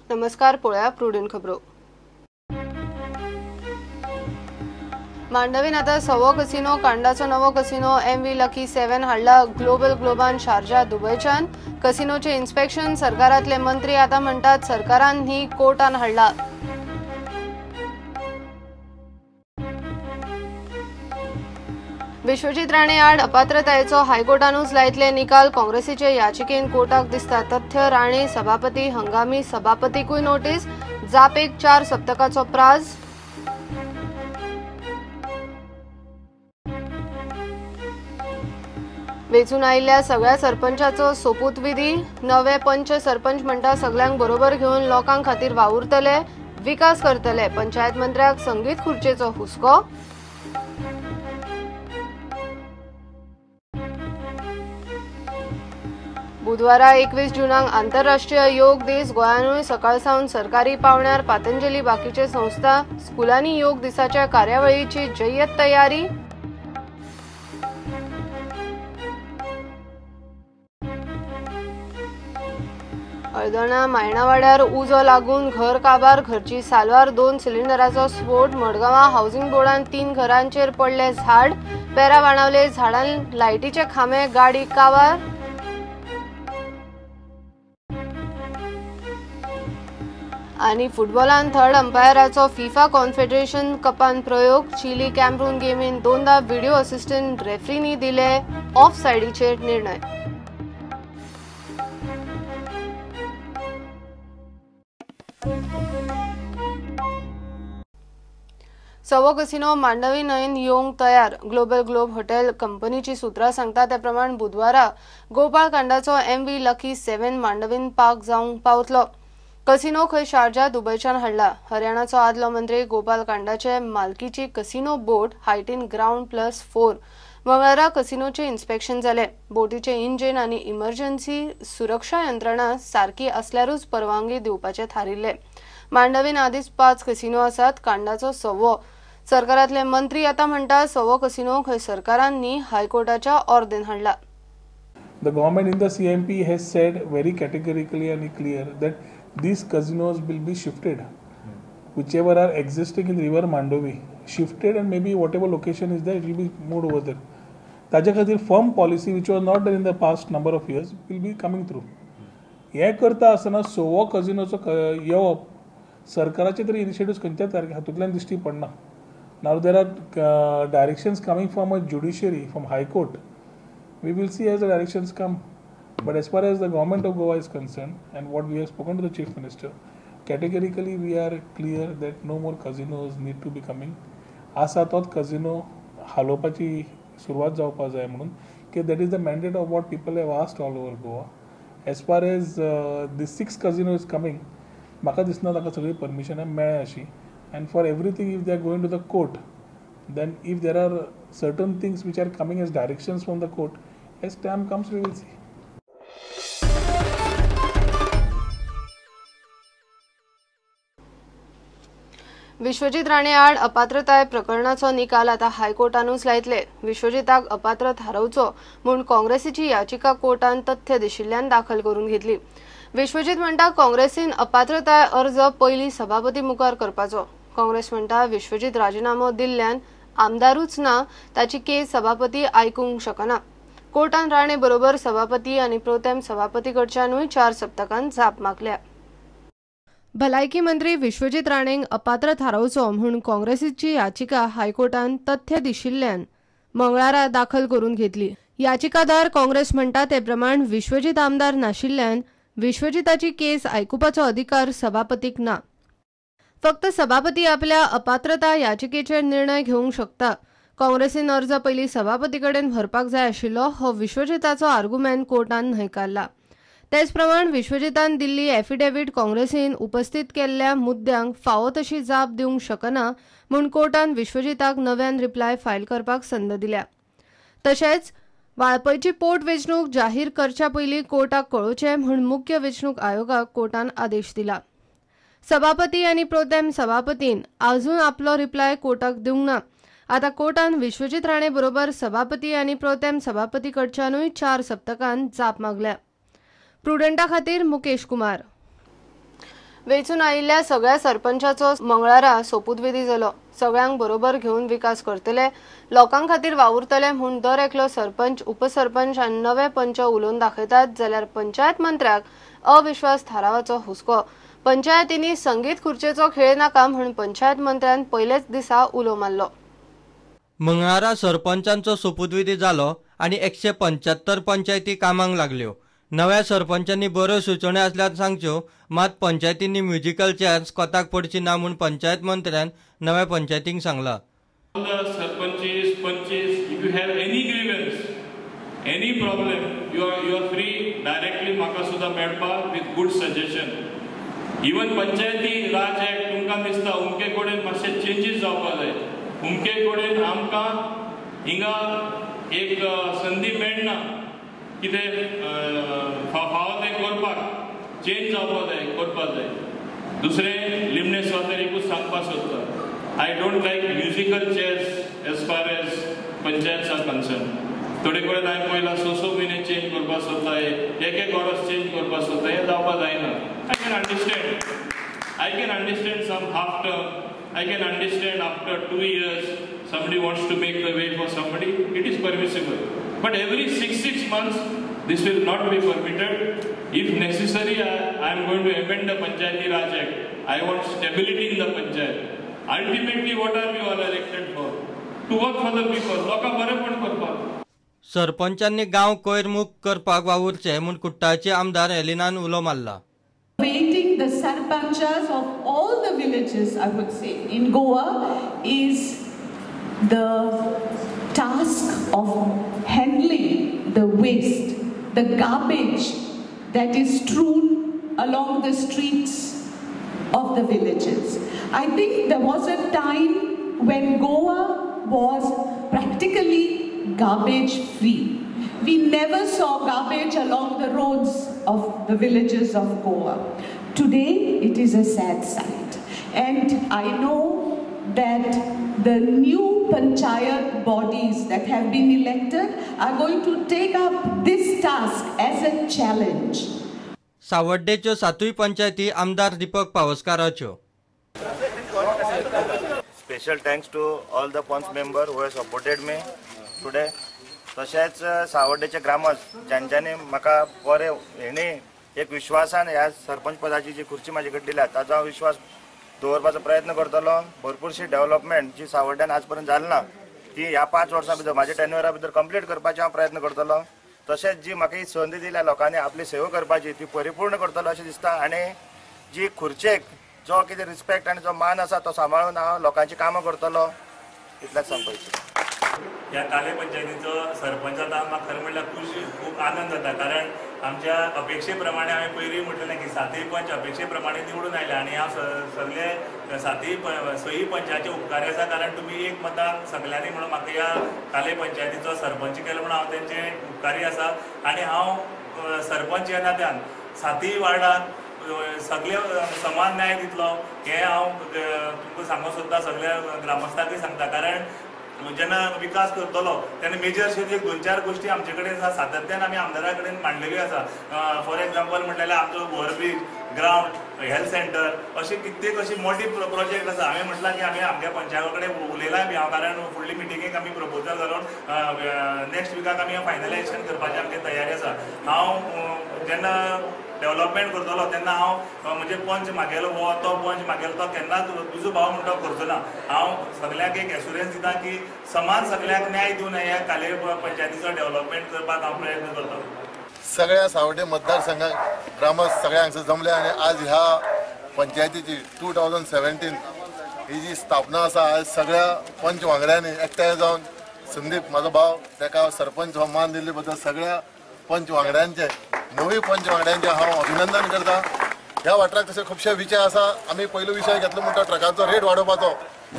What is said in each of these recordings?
नमस्कार, पळोवया प्रुडंट खबरो. मांडवीन आता सवो कसिनो, कांडाचो नवो कसिनो MV lucky 7 हाडला ग्लोबल ग्लोबान शारजा दुबयच्यान. कसिनोचे इन्स्पेक्शन सरकारातले मंत्री आता म्हणटात सरकारान ही कोर्टान हाडला. विश्वजीत राणे आड अपात्रतायेचो हायकोर्टानूच लायतले निकाल. काँग्रेसीचे याचिकेन कोर्टाक दिसता तथ्य. राणे सभापती हंगामी सभापतीकूय नोटीस. जापेक 4 सप्तकाचो प्राज. वेंचून आयिल्ल्या सगळ्या सरपंचाचो सोपूतविधी. नवे पंच सरपंच म्हणटा सगल्यांक बरोबर घेवन लोकां खातीर वावुरतले, विकास करतले. पंचायत मंत्र्याक संगीत खुर्चेचो हुस्को. बुधवारा 21 जूनाक आंतरराष्ट्रीय योग दीस. गोंयानूय सकाळ सावन सरकारी पावण्यार पातंजली बाकीचे संस्था स्कुलांनी योग दिसाच्या कार्यावळीची जय्यत तयारी. हळदोणा मायणावाड्यार उजो लागून घर काबार, घरची सालवार, 2 सिलिंडराचो स्फोट. मडगांवां हावसिंग बोर्डान 3 घरांचेर पडले झाड. पेरा बाणावले झाडान लायटीचे खांबे, गाडी काबार. आनी फुटबॉलान थर्ड अंपायराचो फिफा कॉन्फेडरेशन कपान प्रयोग. चिली कॅमरून गेमीन 2दा व्हिडिओ असिस्टंट रेफ्रीनी दिले ऑफ सायडीचेर निर्णय. सवो कसिनो मांडवी न्हंयेन येवंक तयार. ग्लोबल ग्लोब हॉटेल कंपनीची सूत्रां सांगता ते प्रमाण बुधवारा गोपाळ कांडाचो MV lucky 7 मांडवीन पार्क जावंक पावतलो. कसिनो खंय शारजा दुबयच्यान हाडला. हरियाणाचो आदलो मंत्री गोपाल कांडाचे मालकीची कसिनो बोट हायटीन ग्रावंड +4. मंगळारा कसिनोचे इन्स्पेक्शन जाले. बोटीचे इंजिन आनी इमर्जन्सी सुरक्षा यंत्रणा सारकी असल्यारूच परवानगी दिवपाचे थारिल्ले. मांडवीन आदीच 5 कसिनो आसात, कांडाचो सवो. सरकारातले मंत्री आता म्हणटा सवो कसिनो खंय सरकारान न्ही हायकोर्टाच्या ऑर्देन हाडला. The government in the CMP has said very categorically and clear that these casinos will be shifted, whichever are existing in river Mandovi, shifted and maybe whatever location is there, it will be moved over there. ताज्या खातीर firm policy which was not there in the past number of years will be coming through. हें करता आसतना सवो कसिनोचो येवप सरकाराचे तरी initiatives खंयच्याच हातूंतल्यान दिश्टी पडना. Now there are directions coming from a judiciary, from high court. We will see as the directions come. But as far as the government of Goa is concerned and what we have spoken to the Chief Minister, categorically we are clear that no more casinos need to be coming. आसा तोच casino हालोवपाची सुरवात जावपा जाय म्हणून की that is the mandate of what people have asked all over Goa. As far as the 6 casino is coming, म्हाका दिसना ताका सगळी परमिशनां मेळ्ळ्या अशी. And for everything if they are going to the court, then if there are certain things which are coming as directions from the court, as time comes we will see. Vishwajit Rane आड अपात्रताय प्रकरणाचो निकाल आता हायकोर्टानूच लायतले. विश्वजिताक अपात्र थारोवचो म्हूण काँग्रेसीची याचिका कोर्टान तथ्य दिशिल्ल्यान दाखल करून घेतली. विश्वजीत म्हणटा काँग्रेसीन अपात्रताय अर्ज पयली सभापती मुखार करपाचो. काँग्रेस म्हणटा विश्वजीत राजिनामो दिल्ल्यान आमदारूच ना, ताची केस सभापती आयकूंक शकना. कोर्टान राणे बरोबर सभापती आनी प्रोतेम सभापती कडच्यानूय 4 सप्तकान जाप मागल्या. भलायकी मंत्री विश्वजीत राणेंक अपात्र थारोवचो म्हूण काँग्रेसीची याचिका हायकोर्टान तथ्य दिशिल्ल्यान मंगळारा दाखल करून घेतली. याचिकादार काँग्रेस म्हणटा ते प्रमाण विश्वजीत आमदार नाशिल्ल्यान विश्वजिताची केस आयकुपाचो अधिकार सभापतीक ना. फक्त सभापती आपल्या अपात्रता याचिकेचेर निर्णय घेवंक शकता. काँग्रेसीन अर्ज पयलीं सभापती कडेन व्हरपाक जाय आशिल्लो हो विश्वजिताचो आर्गुमेंट कोर्टान न्हयकारला. तेच प्रमाण विश्वजितान दिल्ली एफिडेवीट काँग्रेसीन उपस्थित केल्ल्या मुद्द्यांक फावो तशी जाप दिवंक शकना म्हूण कोर्टान विश्वजिताक नव्यान रिप्लाय फायल करपाक संद दिल्या. तशेंच वाळपयची पोट वेंचणूक जाहीर करच्या पयलीं कोर्टाक कळोवचें म्हूण मुख्य वेंचणूक आयोगाक कोर्टान आदेश दिला. सभापती आनी प्रोतेम सभापतीन अजून आपलो रिप्लाय कोर्टाक दिवंक ना. आता कोर्टान विश्वजीत राणे बरोबर सभापती आनी प्रोतेम सभापती कडच्यानूय 4 सप्तकान जाप मागल्या. प्रुडंटा खातीर मुकेश कुमार. वेंचून आयिल्ल्या सगळ्या सरपंचाचो मंगळारा सोपूतविधी जालो. सगळ्यांक बरोबर घेवन विकास करतले, लोकां खातीर वावुरतले म्हूण दर एकलो सरपंच, उपसरपंच आनी नवे पंच उलोवन दाखयतात, जाल्यार पंचायत मंत्र्याक अविश्वास थारावाचो हुस्को. पंचायतींनी संगीत खुर्चेचो खेळ नाका म्हूण पंचायत मंत्र्यान पयलेच दिसा उलो मारलो. मंगळारा सरपंचांचो सोपूतविधी जालो आनी 175 पंचायती कामाक लागल्यो. नव्या सरपंचांनी बऱ्यो सुचोवण्यो आसल्यार सांगच्यो, मात पंचायतींनी म्युजिकल चेअर्स कोताक पडची ना म्हूण पंचायत मंत्र्यान नव्या पंचायतींक सांगला. Sarpanches, panches, if you have any grievance, any problem, you are free directly म्हाका सुद्दां मेळपाक with good suggestion. Even Panchayati Raj act तुमकां दिसता उमके कडेन मातशे चेंजीस जावपा जाय, उमके कडेन आमकां हिंगा एक संदी मेळना कितें फावो तें करपाक, चेंज जावपा जाय, करपा जाय. दुसरें लिमणे स्वातेर एकूच सांगपाक सोदता, I don't like musical chairs as far as panchayats are concern. थोडे कडेन हांवें पयला 6-6 म्हयने चेंज करपाक सोदता, एक एक वरस चेंज करपाक सोदता, हें जावपाक जायना. I can understand some half term, I can understand after 2 years somebody wants to make the way for somebody, it is permissible. But every 6 months this will not be permitted. If necessary, I am going to amend the Panchayati Raj Act. I want stability in the panchayat. Ultimately, what are we all elected for? To work for the people. लोकां बरेपण करपाक. सरपंचांनी गांव कोयर मुक्त करपाक वावुरचें म्हूण कुट्टाचे आमदार एलिनान उलो मारला. Waiting the sarpanchas of all the villages, I would say, in Goa is the task of handling the waste, the garbage that is strewn along the streets of the villages. I think there was a time when Goa was practically garbage free. We never saw garbage along the roads of the villages of Goa. Today it is a sad sight. And I know that the new panchayat bodies that have been elected are going to take up this task as a challenge. सावड्डेच्यो 7 पंचायती आमदार Deepak पावसकाराच्यो. Special thanks to all the panch member who have supported me today. तशेंच सावड्डेचे ग्रामस्थ ज्यांच्यांनी म्हाका बरे हेणी एक विश्वासान ह्या सरपंच पदाची जी खुर्ची म्हाजे कडेन दिल्या ताचो हांव विश्वास दवरपाचो प्रयत्न करतलो. भरपूरशी डेव्हलपमेंट जी सावड्ड्यान आज पर्यंत जाली ना ती ह्या 5 वर्सां भितर म्हाज्या टेन्युअरा भितर कंप्लीट करपाचो हांव प्रयत्न करतलो. तशेंच जी म्हाका ही संदी दिल्या लोकांनी आपली सेवा करपाची ती परिपूर्ण करतलो अशें दिसता. आनी जी खुर्चेक जो कितें रिस्पेक्ट आनी जो मान आसा तो सांबाळून हांव लोकांची कामां करतलो, इतलेंच सांगपाक इच्छिता. ह्या काले पंचायतीचो सरपंच जाता म्हाका खरें म्हणल्यार खुशी, खूब आनंद जाता, कारण आमच्या अपेक्षे प्रमाणे हांवें पयलीं म्हटलें की 7 पंच अपेक्षे प्रमाणे निवडून आयले आनी हांव सगळे 7 पंचाचे उपकारी आसा, कारण तुमी एक मतान सगळ्यांनी म्हणून म्हाका ह्या काले पंचायतीचो सरपंच केलो म्हणून हांव तेंचे उपकारी आसा. आनी हांव सरपंच ह्या नात्यान 7 वार्डाक सगळे समान न्याय दितलो हें हांव तुमकां सांगूंक सोदता, सगळ्या ग्रामस्थांकूय सांगता. कारण जेन्ना विकास करतलो तेन्ना मेजर अशे 2-4 गोश्टी आमचे कडेन आसा, सातत्यान आमी आमदारा कडेन मांडलेल्यो आसा. फॉर एग्जाम्पल म्हणल्यार आमचो ओवरब्रीज, ग्रावंड, हेल्थ सेंटर, अशे कित्येक अशी मोठी प्रोजेक्ट आसा. हांवें म्हटलां की आमी आमच्या पंचायता कडेन उलयलां बी हांव, कारण फुडली मिटिंगेक आमी प्रपोजल घालून नेक्स्ट विकाक आमी फायनलायजेशन करपाची आमची तयारी आसा. हांव जेन्ना डेव्हलपमेंट करतलो तेन्ना हांव म्हणजे पंच मागेलो हो तो पंच मागेलो तो केन्नाच तुजो भाव म्हणटा करचो ना. हांव सगळ्यांक एक एश्युरन्स दिता की समान सगळ्यांक न्याय दिवन ह्या काले पंचायतीचो डेव्हलपमेंट करपाक हांव प्रयत्न करतलो. सगळ्या सावड्डे मतदारसंघात ग्रामस्थ सगळ्या हांगसर जमले आनी आज ह्या पंचायतीची 2017 ही जी स्थापना आसा, आज सगळ्या पंच वांगड्यांनी एकठांय जावन संदीप म्हाजो भाव ताका सरपंच हो मान दिल्ले बद्दल सगळ्या पंच वांगड्यांचे, नवी पंच वांगड्यांचे हांव अभिनंदन करता. ह्या वाठाराक तशे खुबशे विशय आसा. आमी पयलो विशय घेतलो म्हणटा ट्रकांचो रेट वाडोवपाचो,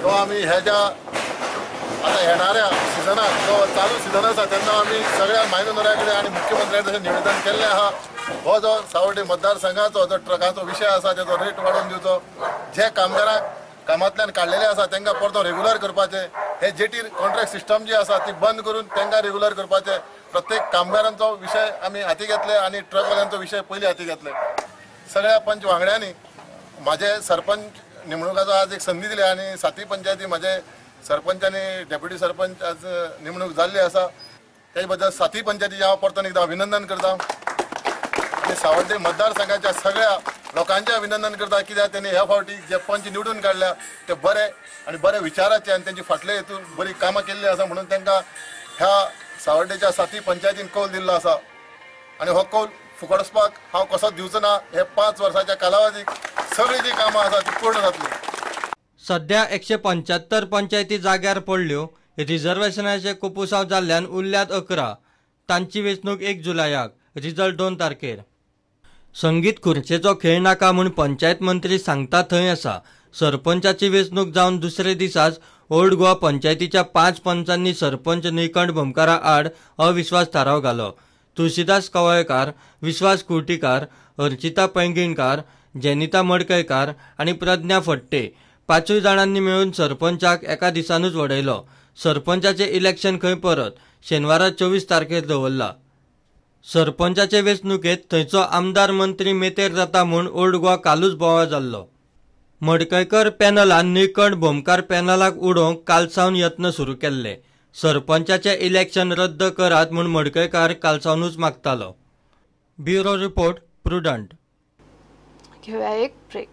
तो आमी ह्या ज्या आतां येणाऱ्या सिजनाक जो चालू सिजन आसा तेन्ना आमी सगळ्या मायनोनऱ्या कडेन आनी मुख्यमंत्र्या कडेन निवेदन केल्लें आहा. हो जो सावड्डे मतदारसंघाचो जो ट्रकांचो विशय आसा तेजो रेट वाडोवन दिवचो, जे कामगारांक कामांतल्यान काडलेले आसा तांकां परतो रेगुलर करपाचें, हे जेटी कॉन्ट्रॅक्ट सिस्टम जी आसा ती बंद करून तांकां रेगुलर करपाचें. प्रत्येक कामगारांचो विशय आमी हाती घेतले आनी ट्रकवाल्यांचो विशय पयलीं हाती घेतले. सगळ्या पंच वांगड्यांनी म्हाजे सरपंच नेमणुकाचो आज एक संदी दिली आनी सातय पंचायती म्हाजे सरपंच आनी डेप्युटी सरपंच आज नेमणूक जाल्ली आसा. तेजे बद्दल सातय पंचायतीचें हांव परतून एकदां अभिनंदन करता आनी सावड्डे मतदारसंघाच्या सगळ्या लोकांचें अभिनंदन करता, कित्याक तेणी ह्या फावटी जे पंच निवडून काडल्या ते बरे आनी बरे विचाराचे आनी तेंचे फाटले हेतून बरी कामां केल्ली आसा म्हणून तांकां ह्या सावड्डेच्या सातय पंचायतीन कौल दिल्लो आसा आनी हो कौल फुकट वचपाक हांव कसोच दिवचो ना. हे 5 वर्साच्या कालावधीक सगळीं जी कामां आसा ती पूर्ण जातली. सध्या 175 पंचायती जाग्यार पडल्यो. रिझर्वेशनाचे कोपुसांव जाल्ल्यान उरल्यात 11. तांची वेंचणूक 1 जुलयाक, रिजल्ट 2 तारखेर. संगीत खुर्चेचो खेळ नाका म्हूण पंचायत मंत्री सांगता थंय आसा. सरपंचाची वेंचणूक जावन दुसरे दिसाच ओल्ड गोवा पंचायतीच्या 5 पंचांनी सरपंच निळकंठ भोमकारा आड अविश्वास थाराव घालो. तुळशीदास कवळेकार, विश्वास कुर्टीकार, अर्चिता पैंगीणकार, जेनिता मडकयकार आनी प्रज्ञा फट्टे 5 जाणांनी मेळून सरपंचाक एका दिसानूच वडयलो. सरपंचाचे इलेक्शन खंय परत शेनवारा 24 तारखेर दवरला. सरपंचाचे वेंचणुकेत थंयचो आमदार मंत्री मेतेर जाता म्हूण ओल्ड गोवा कालूच बोवाळ जाल्लो. मडकयकर पॅनलान निळकंठ भोमकार पॅनलाक उडोवंक कालसावन यत्न सुरू केल्ले. सरपंचाचे इलेक्शन रद्द करात म्हूण मडकयकार कालसावनूच मागतालो. Bureau report, Prudent. घेऊया एक ब्रेक.